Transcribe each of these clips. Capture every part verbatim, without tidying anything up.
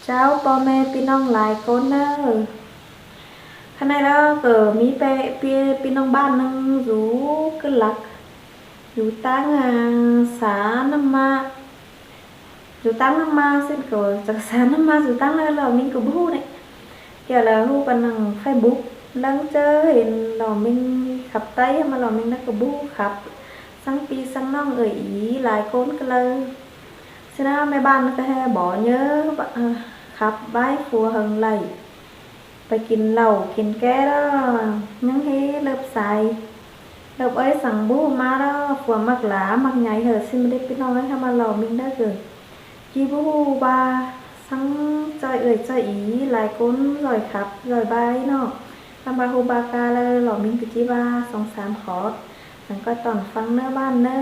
Chảu ꞌpo ꞌme ꞌpi ꞌnọng lai ꞌcốn ꞌnớ. Khả ꞌnị ꞌlẹo ꞌcọ ꞌmí ꞌpẹ ꞌpi ꞌnọng bản ꞌnưng dú ꞌcứ ꞌlặc, dú ꞌtáng a, ꞌsá ꞌnặm ꞌmá, dú ꞌtáng ꞌnặm ꞌmá ꞌsịn ꞌcọ, chắc ꞌsá ꞌnặm ꞌmá dú ꞌtáng ꞌlẹo ꞌlo ꞌmí ꞌcọ báu ꞌhụ ꞌnị. Kiẻo ꞌlẹo ꞌhụ pá nẳng Facebook ꞌlẹo ꞌchớ hên ꞌlo ꞌmí khắp ꞌTáy ꞌmá ꞌlo ꞌmí ꞌnặn ꞌcọ báu ꞌhụ khắp. Săng ꞌpi săng ꞌnọng ơi ꞌí lai ꞌcốn ꞌcọ ꞌlẹo. ꞌSịn ꞌná ꞌme bản ꞌcọ ꞌhế bók ꞌnhớ, khắp ꞌvạy phua hơng đảy pay kin lảu kin ké ꞌlẹo, ꞌnhắng ꞌhế ꞌlợp sai. ꞌLợp ơi săng báu ꞌmá ꞌlẹo, phua ꞌmặc lá ꞌmặc nhay hảư ꞌsịn ꞌmá đé ꞌpi ꞌnọng ới ꞌmá ꞌlo ꞌmí ꞌnặn ꞌcọ. ꞌChí báu ꞌhụ ꞌva săng ꞌchoi ơi ꞌchoi ꞌí lai ꞌcốn ꞌdệt khắp ꞌdệt ꞌvạy ꞌnớ. ꞌTam ꞌva ꞌhụ ꞌva cá ꞌlẹo ꞌlo ꞌmí ꞌcọ ꞌchí ꞌva song sam khót. Săng ꞌcoi tỏn ꞌphắng ꞌnớ bản ꞌnớ.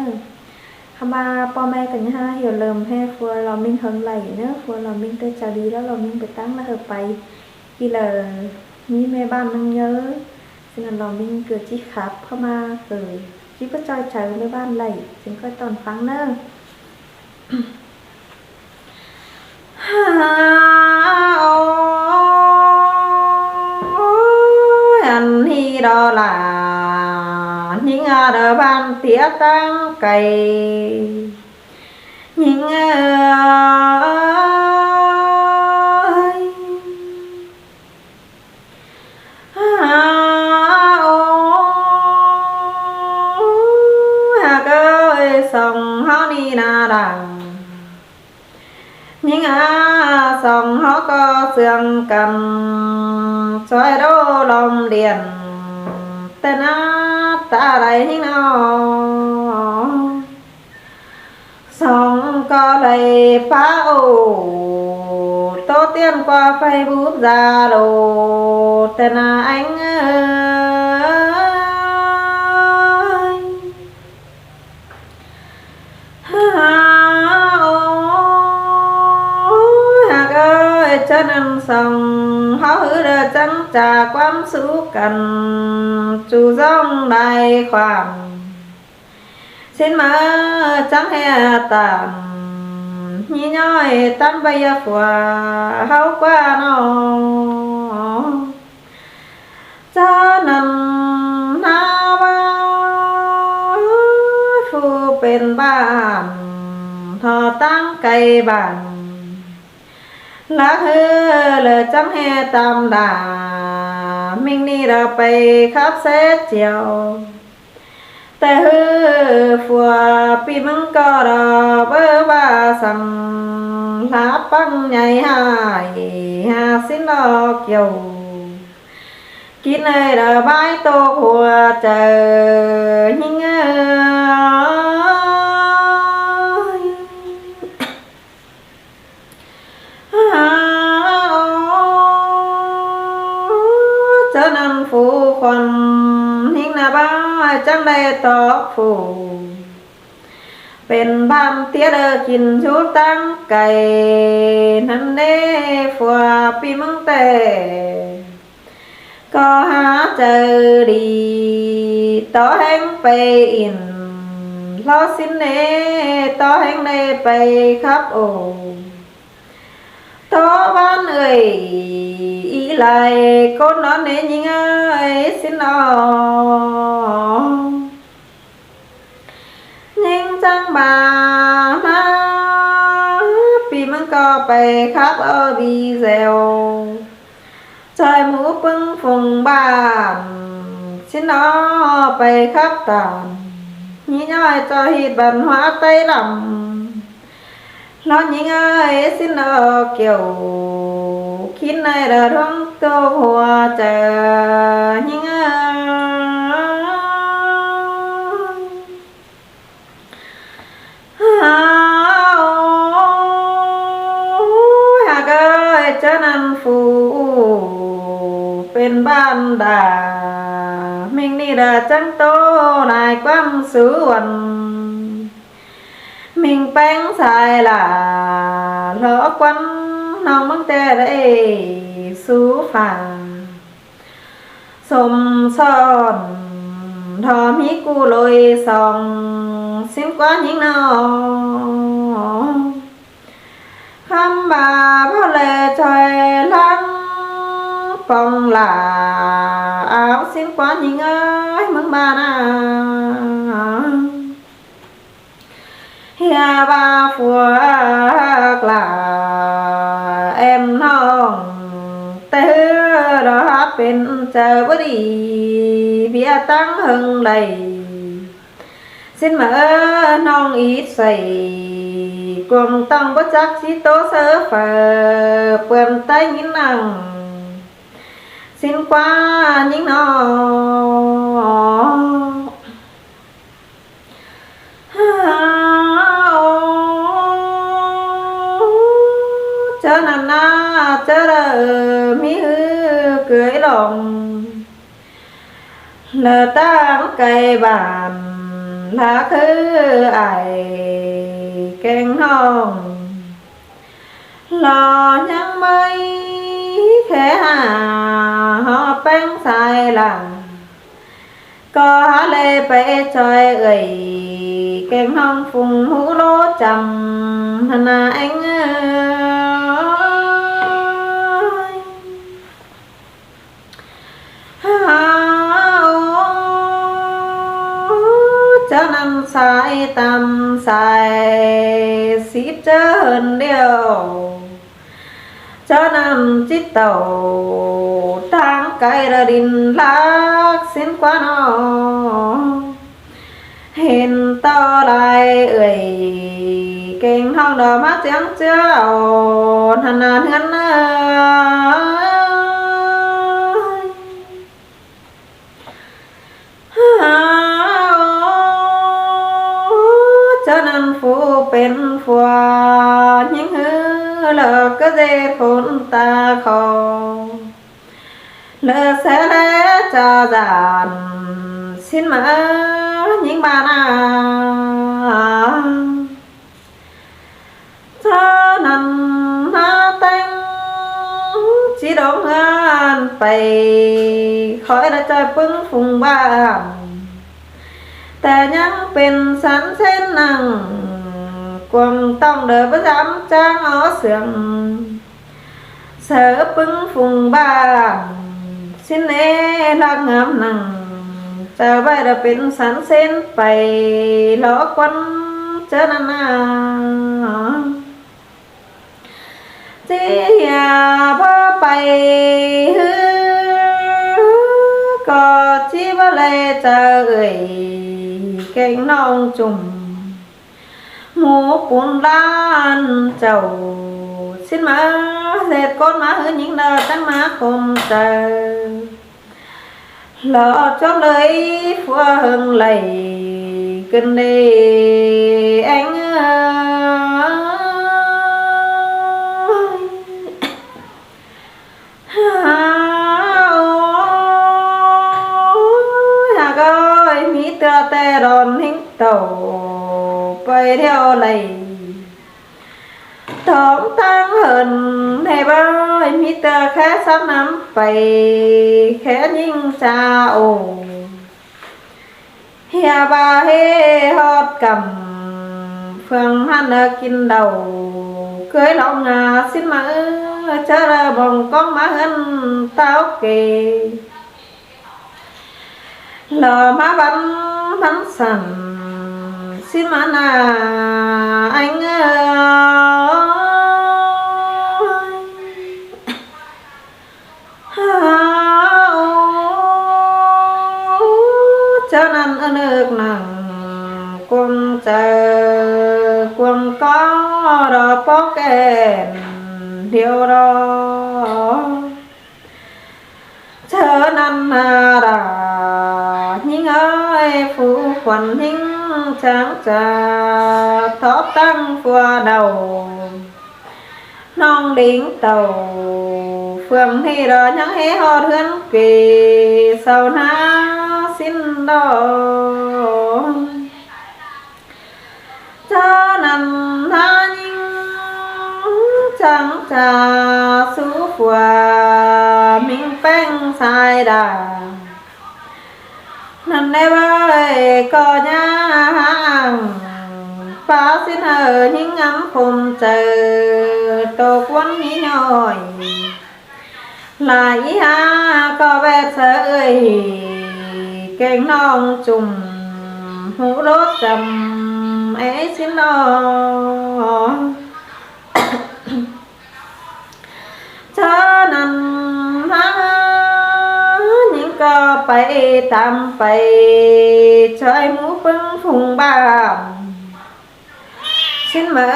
ꞌTam ꞌva ꞌpo ꞌme ꞌcọ ꞌnhá hiêu lơm ꞌhế phua ꞌlo ꞌmí hơng đảy ꞌnớ, phua ꞌlo ꞌmí ꞌtẹ chaư đi ꞌlẹo ꞌlo ꞌmí pay ꞌtáng ꞌlẹo hảư pay. ꞌI ꞌlẹo ꞌmí ꞌme bản ꞌnưng ꞌnhớ. ꞌSịn ꞌlo ꞌmí ꞌcọ ꞌchí khắp ꞌcọ ꞌmá ꞌcọ ꞌchí báu ꞌchoi chaư ꞌme bản đảy. ꞌSịn ꞌcoi tỏn ꞌphắng ꞌnớ. Ôi, ăn hi đó là những, à, đứa bạn tía táng cày. Những ơi. À, ô, hạc ơi, song hó ni na đà. Nhưng à, song hó có xương cằm, xoay đô lom điện, tên át ta đây hí no. Song có lấy phá ổ, tổ tiên qua Facebook Zalo, tên à anh ơi. Ôi, hạc ơi, chân ăn song, hó hứ đơ chăng chả quán sú cần, chú dòng tài khoản. Xin mơ chăng he tạm, nhí nhói tắm bây giờ phua, hấu qua no. Cho năn na ba, phu pên bản, thọ táng cây bản. Lá hư lơ chăng he tạm đà, mình ni đơ pay khắp xế chiều. Té hư phua pi ꞌmứng ꞌcọ đo bơ ba săng, lá păng nhay hại, ha xin lo kiều. Kín ơi đơ bái tô hua chơ, nhính ơi. Chớ năn phủ khuôn, hính na ba chăng đảy tóc phủ. Pên bản tiết đơ kin dú táng cày, năn đế phua pi ꞌmứng tê. Có há chơ đi, tó héng pay in, lo xin nê, tó héng đảy pay khắp ổ. Tó bản ơi, ꞌí lai, ꞌcốn nón nê nhính ơi, xin lo. Nhính chăng ba, na, pi ꞌmứng ꞌcọ pay khắp ơ video. Choi mú ꞌpứng phung bản, xin lo pay khắp tản. Nhí nhói cho hịt bản hóa tay lắm. Lo nhính ơi, xin lo kiều. Kín ơi đơ rong tô hua chơ, nhính ơi. Ôi, hạc ơi, chớ năn phủ pên bản đà, mình ni đơ chăng tô lai quăm sú uôn. Mình peng sai là lo quăn nong ꞌmứng tê đảy sú phả. Sôm son, thom hí cu lôi song, xin qua nhính no. ꞌkhắm ꞌva báu ꞌlẹ ꞌchoi ꞌláng pong lả. Au ꞌsịn ꞌquá ꞌnhính ơi ꞌmướng ꞌva ꞌna, ꞌhia ꞌva phuak lả ém ꞌnọng, té ꞌhứ đo pên chaư báu đi, ꞌviạk ꞌtáng ꞌhung đảy. ꞌSịn ꞌmá ꞌnọng ít sai, cuông ꞌtong báu chắc ꞌchí ꞌtố sáư phaư, ꞌpưôn ꞌtếng ꞌnhính ꞌnặn. ꞌSịn ꞌquá ꞌnhính ꞌnọ. ꞌChớ ꞌnặn ꞌna, ꞌchớ đaư ꞌmí ꞌhứ ꞌcới lòng, lỏ ꞌtáng cai bản, lỏ ꞌkhứ ải kéng ꞌnọng, lỏ ꞌnhắng ꞌmí khé hả, ꞌhó ꞌpéng sai lả. ꞌCọ hák ꞌlẹ pay ꞌchoi ới kéng ꞌnọng phung ꞌhụ ꞌlố chăm, ꞌhăn ꞌna éng ơi. ꞌChớ ꞌnặn sai tăm sai síp ꞌchớ hên điêu. ꞌChớ ꞌnặn ꞌchí tảu ꞌtáng cai đa đin lác ꞌsịn ꞌquá ꞌnọ. Hên ꞌto lai ới kéng ꞌnọng đo ꞌmá ꞌchương ꞌchưa au ꞌhăn ꞌna ꞌhướn ơi. ꞌChớ ꞌnặn phủ pên phua ꞌnhính ꞌhứ lỏ ꞌcứ ꞌdệt khốn ta khong, lỏ ꞌsé ꞌlé ꞌchạ dản ꞌsịn ꞌmá ꞌnhính ꞌva ꞌna. ꞌChớ ꞌnặn ꞌna ꞌtếng ꞌchí đóng ꞌhướn pay, khói đa ꞌchoi ꞌpứng phung bản, té ꞌnhắng pên sắn sến nẳng, cuông ꞌtong đaư báu dám ꞌcháng ók sương. Sáư ꞌpứng phung bản ꞌsịn ꞌnê ꞌlặc ngắm nẳng, chaư ꞌvạy đa pên sắn sến pay lỏ ꞌquăn ꞌchớ ꞌnặn ꞌna. ꞌChí ꞌhia báu pay ꞌhứ ꞌcọ ꞌchí báu ꞌlẹ chaư ới kéng ꞌnọng chum. ꞌMú pun ꞌlan chảu ꞌsịn ꞌmá ꞌdệt ꞌcốn ꞌmá ꞌhứ ꞌnhính đaư ꞌtáng ꞌmá khôm chaư. Lỏ ꞌchọ ꞌlới phua ꞌhung đảy ꞌcứn đê éng ơi. Ôi, hák ơi, ꞌmí ꞌtưa ꞌtẹ đon ꞌhính tảu pay ꞌlẹo đảy. Tóm ꞌtáng hên ꞌhế ꞌvới, ꞌmí ꞌtưa khé sắp năm pay, khé ꞌnhính ꞌchạ ổ. ꞌHia ꞌva ꞌhế ꞌhọt căm, phương ꞌhặn kin đau, ꞌcới lòng ngả ꞌsịn ꞌmá ư, ꞌchớ đaư bỏng ꞌcóng ꞌmá ꞌhướn táo kê. Lỏ ꞌmá bắn bắn sẳn, ꞌsịn ꞌmá ꞌna éng ơi. ꞌChớ ꞌnặn ꞌnớ ꞌnưng nẳng, cuông chaư cuông ꞌcó đo pók ên điêu đo. ꞌChớ ꞌnặn ꞌna đa ꞌnhính ơi, phủ khuôn ꞌnhính chắng ꞌchạ, tóp ꞌtáng phua đaư ꞌnọng đing tảu, phương ꞌnị đo ꞌnhắng ꞌhế ꞌhọt ꞌhướn kê, sau ꞌna ꞌsịn đo. ꞌChớ ꞌnặn ꞌna ꞌnhính chắng ꞌchạ, sú phua ꞌmính ꞌpéng sai đa. ꞌNặn ꞌnê ꞌvới ꞌcọ ꞌnhá háng Pá ꞌsịn hảư ꞌnhính ngắm khôm chaư tô ꞌquốn ꞌmí ꞌnọi. Lai ꞌí hák ꞌcọ ꞌvẹt sáư ơi, kéng ꞌnọng chum hú đốt chăm é ꞌsịn lo. ꞌChớ ꞌnặn ꞌhá ꞌnhính ꞌcọ pay tham pay ꞌchoi ꞌmú ꞌpứng phung bản. ꞌSịn ꞌmự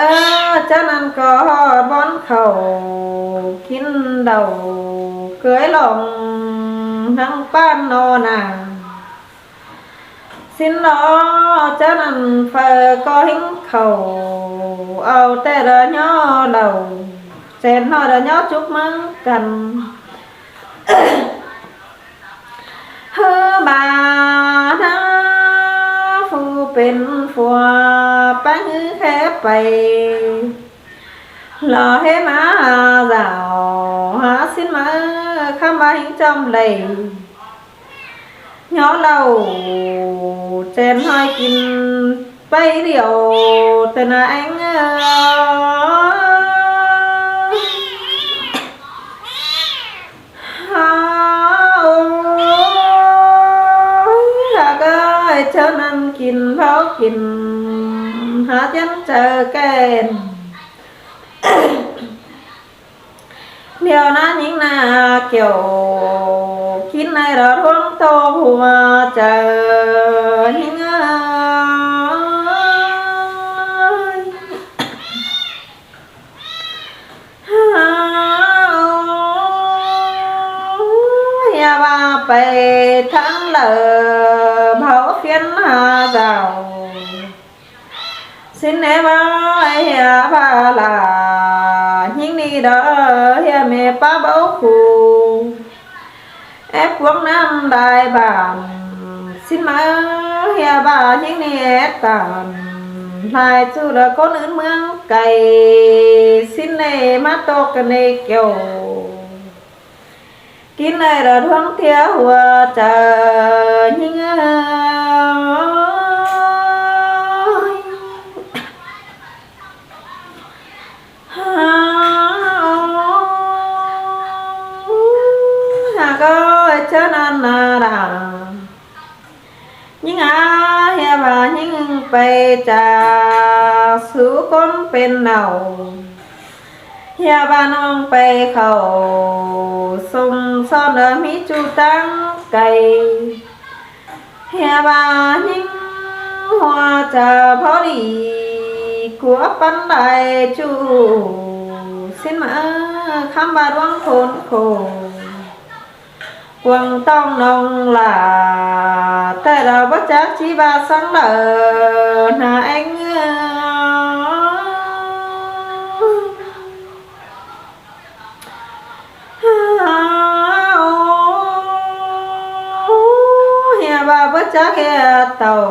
ꞌchớ ꞌnặn ꞌcọ bón khảu kin đảu, cưới lòng ꞌnăng ꞌpán ꞌno nả. ꞌSịn lo ꞌchớ ꞌnặn phaư ꞌcọ ꞌhính khảu, au ꞌtẹ đa ꞌnhó đảu, chén ꞌnọi đa ꞌnhó chúc ꞌmướng căn. ꞌHứ ꞌva ꞌná phủ pên phua ꞌpéng ꞌhứ khé pay, lo ꞌhế ꞌmá dảo hák ꞌsịn ꞌmự ꞌkhắm ꞌva ꞌhính ꞌchom đảy ꞌnhó lảu chén ꞌnọi kin pay điêu ꞌtẹ ꞌna ꞌéng ơi. Hák ơi, ꞌchớ ꞌnặn kin báu kin hák ꞌdán chaư ken. Điêu ꞌná ꞌnhính ꞌna kiẻo kin ꞌnị đa ꞌluống tô hua chaư ꞌnhính ơi. ꞌHia ꞌva pay ꞌtháng lả báu phiến ha dảo. ꞌSịn é ꞌva ꞌhia ꞌva lả ꞌnhính ꞌnị đa ꞌhia ꞌme ꞌpá báu khu. Ép cuông ꞌnặm lai bản. ꞌSịn ꞌmự ꞌhia ꞌva ꞌnhính ꞌnị é tản lai ꞌchu đa ꞌcốn ứn ꞌmướng cay. ꞌSịn ꞌnị ꞌmá ꞌtộc căn ꞌnị kiẻo kin ꞌnị đa ꞌluống ꞌtía hua chaư ꞌnhính ơi. Hák ơi, ꞌchớ ꞌnặn ꞌna đa ꞌnhính ꞌá ꞌhia ꞌva ꞌnhính pay chaư sú ꞌcốn pên nảu. ꞌHia ꞌva ꞌnọng pay khảu sôm son ꞌmí ꞌchu ꞌtáng cay. ꞌHia ꞌva ꞌnhính hua chaư báu đi cua ꞌpắn lai ꞌchu. ꞌSịn ꞌmự ꞌkhắm ꞌva ꞌluống khốn khổ cuông ꞌtong ꞌnọng lả ꞌtẹ đa báu chắc ꞌchí ꞌva săng lả ꞌna ꞌéng ơi. ꞌHia ꞌva báu chắc ꞌhia tảu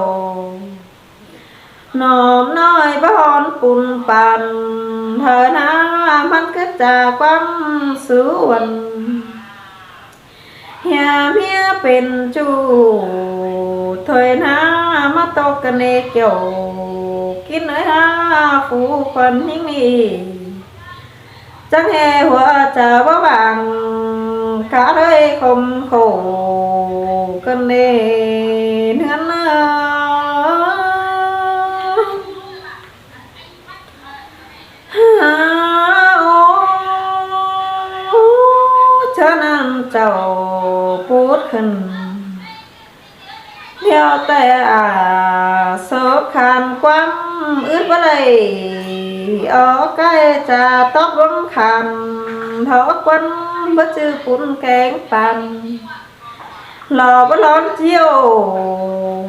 ꞌnọm ꞌnọi báu hón pun păn, hảư ꞌna ꞌmắn cứt chả ꞌquám sú uôn. ꞌHia ꞌmía pên ꞌchu thôi ꞌna ꞌmá ꞌtộc căn ꞌnị kiẻo kin ơi ha phủ khuôn ꞌnhính ꞌnị. Chắng ꞌhê hua chaư báu bang cá đơi khôm khổ căn ꞌnị ꞌnưn ơi. Hák ơi, ꞌchớ ꞌnặn chảu pút khửn điêu ꞌtẹ ả sốp khan ꞌquám ứt báu đảy. Ók cai chả tóp ꞌluống khan thó ꞌquắn báu ꞌchư pun kéng păn. Lo báu lón ꞌchiêu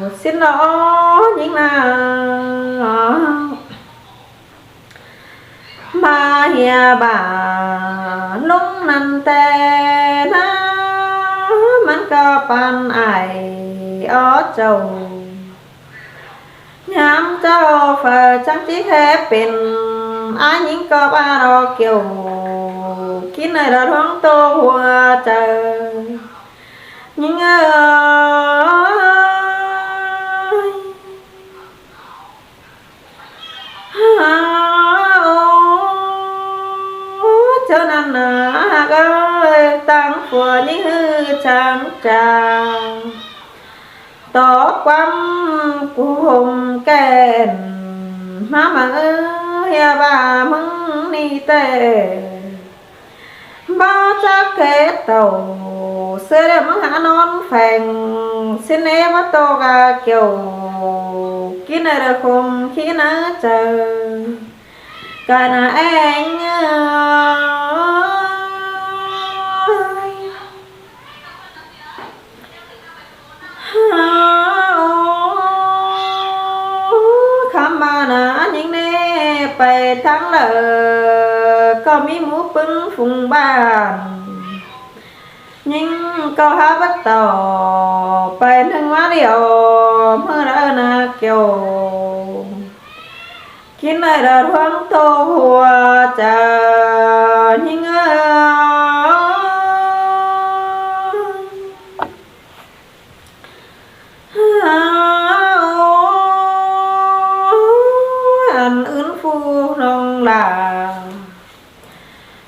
ꞌsịn lo ꞌnhính ꞌna. ꞌMá ꞌhia ꞌva ꞌlống ꞌnặn ꞌtẹ ꞌna ꞌmắn ꞌcọ păn ải ók chảu. ꞌNhám ꞌchạu phaư chắng ꞌchí khé pên ải ꞌnhính ꞌcọ ꞌva lo kiẻo kin ꞌnị lo ꞌluống ꞌtô hua chaư ꞌnhính ơi. ꞌnặn ꞌnớ ꞌhặc ơi, ꞌtáng phua ꞌnhính ꞌhứ chắng chang tó ꞌquám ꞌcum kẻn ꞌmá ꞌmự ꞌhia ꞌva ꞌmứng ꞌnị ꞌtẹ. Báu chắc khé tảu ꞌsứa ꞌlẹo ꞌmứng hák ꞌnón pheng, ꞌsịn ꞌnê báu ꞌtộc ꞌa Kiẻo, kin ꞌnị đa khôm ꞌkhí ꞌnớ chaư. Căn ꞌa ꞌeng ơi, khắm ꞌva ꞌnị ꞌnhính ꞌnê pay ꞌtáng đaư ꞌcọ ꞌmí ꞌmú ꞌpứng phung bản. ꞌNhính ꞌcọ hák báu tảu pay ꞌnưng ꞌmá điêu ꞌmự đaư ꞌna Kiẻo. Kin ꞌnị đa ꞌluống ꞌtô hua chaư ꞌnhính ơi. Ăn ứn phu ꞌnọng lả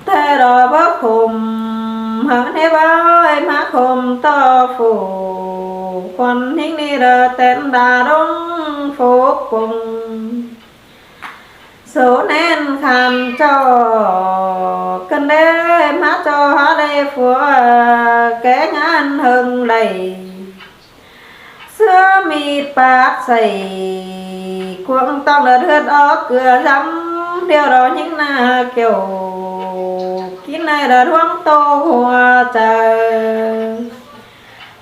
ꞌtẹ đo báu khôm, hák ꞌnê báu ꞌmá khôm ꞌto phủ khuôn ꞌnhính ꞌnị đa tẻn đa đóng phốp pông. Số ꞌnén khăn ꞌchọ căn đé ꞌmá ꞌchọ hák đé phua ké ngán hơng đảy. ꞌSứa ꞌmịt pát sảy cuông ꞌtóng đa ꞌhướt ók ꞌcưa dăm điêu đo ꞌnhính ꞌna Kiẻo. Kin ꞌnị đa ꞌluống ꞌtô hua chaư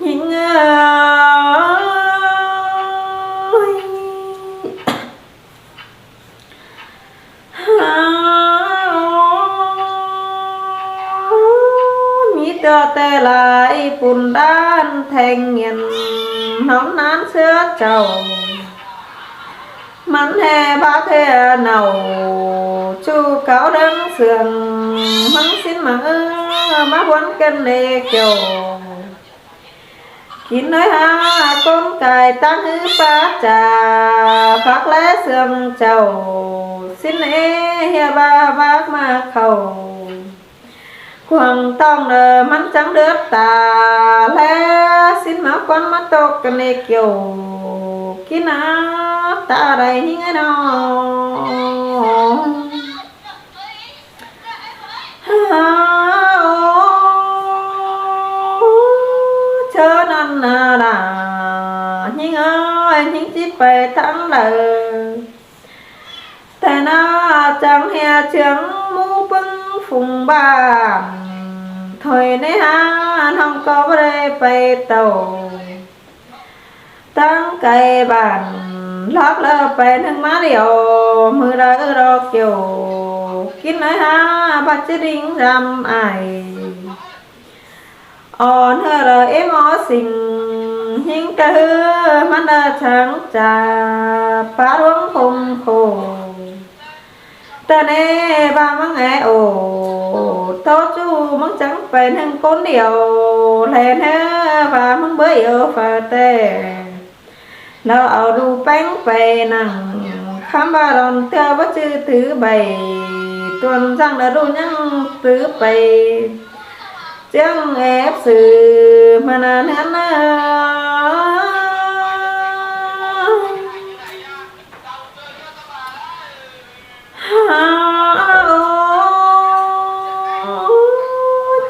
ꞌnhính ơi. ꞌMí ꞌtưa ꞌtẹ lai pun đan theng nghiên ꞌnóng ꞌnán ꞌsứa chảu. Mẳn ꞌhê bác ꞌhê nảu ꞌchu cáu đớng sương ꞌmắn ꞌsịn măng ư ꞌmá ꞌhuốn căn ꞌnê Kiẻo. Kin ꞌnới hák ꞌcốn cai ꞌtáng ꞌhứ pá chả phák ꞌlé sương chảu. ꞌSịn ꞌnê ꞌhia ꞌva bác ꞌmá khảu cuông ꞌtóng đa ꞌmắn chắng đớt ta ꞌlé ꞌsịn ꞌmá ꞌquám ꞌmá ꞌtộc căn ꞌnê Kiẻo. Kin ꞌnạ ta đảy ꞌnhính ơi ꞌnọ. ꞌChớ ꞌnặn ꞌnạ đa ꞌnhính ơi, ꞌnhính ꞌchí pay ꞌtáng đaư. ꞌTẹ ꞌnạ chắng ꞌhia chướng ꞌmú ꞌpứng phung bản. Thôi ꞌnê hák ꞌnọng ꞌcọ báu đảy pay tảu ꞌtáng cai bản lắc lơ pay ꞌnưng ꞌmá điêu ꞌmự đaư đo Kiẻo. Kin ꞌnới hák bác ꞌchí đinh dăm ải. Ôn ꞌhứa đa ꞌếm ók sing ꞌnhính cá ꞌhứ ꞌmắn đa chắng chả pá ꞌluống khôm khổ. ꞌTẹ ꞌnê ꞌva ꞌmướng é ổ ꞌtố ꞌchu ꞌmướng chắng pay ꞌnưng ꞌcốn điêu ꞌlẹo ꞌnớ ꞌva ꞌmướng bới iêu pha ꞌtẹ. Lỏ au đu ꞌpéng pay nẳng khắm ꞌva đon ꞌtưa báu ꞌchư thứ bảy tuôn ꞌdặng đa đu ꞌnhắng thứ bảy. ꞌChiếng ép sư ꞌmá ꞌnặn ꞌnớ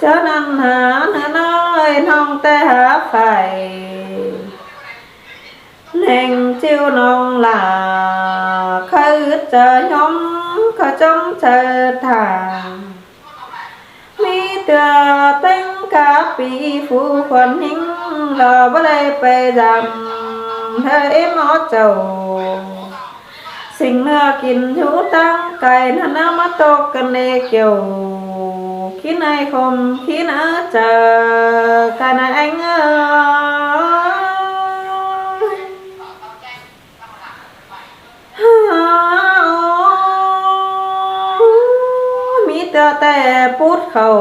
ꞌChớ ꞌnặn hák ꞌnớ ꞌnới ꞌnọng ꞌtẹ hák phải ꞌneng ꞌchiu ꞌnọng lả khá ứt chaư ꞌnhóm khá chóng chaư thả. ꞌMí ꞌtưa ꞌtếng cá pi phú khuôn ꞌnhính lỏ báu đảy pay dăm ꞌhứ ꞌếm ók chảu. Sing ꞌnưa kin dú ꞌtáng cai ꞌnặn ꞌnớ ꞌmá ꞌtộc căn ꞌnê Kiẻo. Kin ꞌnới khôm kin ꞌnớ chaư căn ꞌnới ꞌeng ơi. ꞌMí ꞌtưa ꞌtẹ pút khảu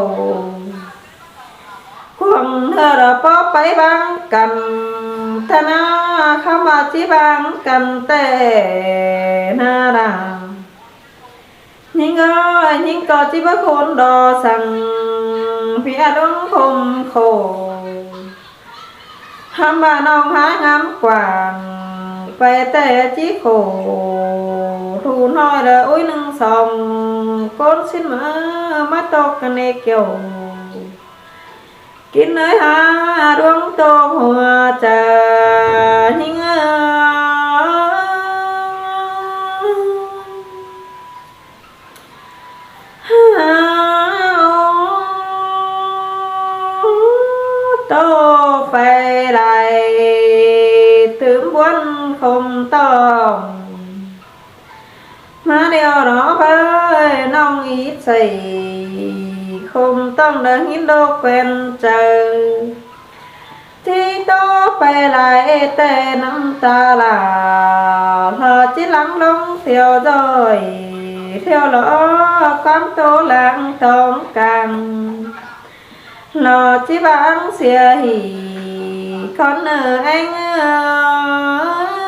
cuông ꞌnưa đa ꞌpó pay ꞌváng căn. ꞌTẹ ꞌnạ khắm ꞌva ꞌchí ꞌváng căn ꞌtẹ ꞌnạ đa ꞌNhính ơi, ꞌnhính ꞌcọ ꞌchí báu khốn đo săng, ꞌpi ꞌluống khôm khổ. ꞌHăm ꞌva ꞌnọng hák ngắm quảng, pay ꞌtẹ ꞌchí khổ. Thu ꞌnọi đa ꞌúi ꞌnưng song, ꞌcốn ꞌsịn ꞌmá, ꞌmá ꞌtộc căn ꞌnê kiêu. ꞌKín ới há ꞌluống ꞌtộc hua chaư, ꞌnhính ơi. Há ꞌtộc pay lai, tứm ꞌmuôn khôm ꞌtọng. ꞌMá điêu đó ꞌpưa ꞌnọng ꞌnị ꞌchí, khôm ꞌtọng đa ꞌhịn độc quen chaư. ꞌChí ꞌtộc pay lai ꞌtẹ ꞌnặm ta la, lo ꞌchí lắng ꞌluống theo dõi, theo lo ꞌquám ꞌtố lăng tông cang. Lo ꞌchí báng sia hỉ, con nơ ꞌéng ơi.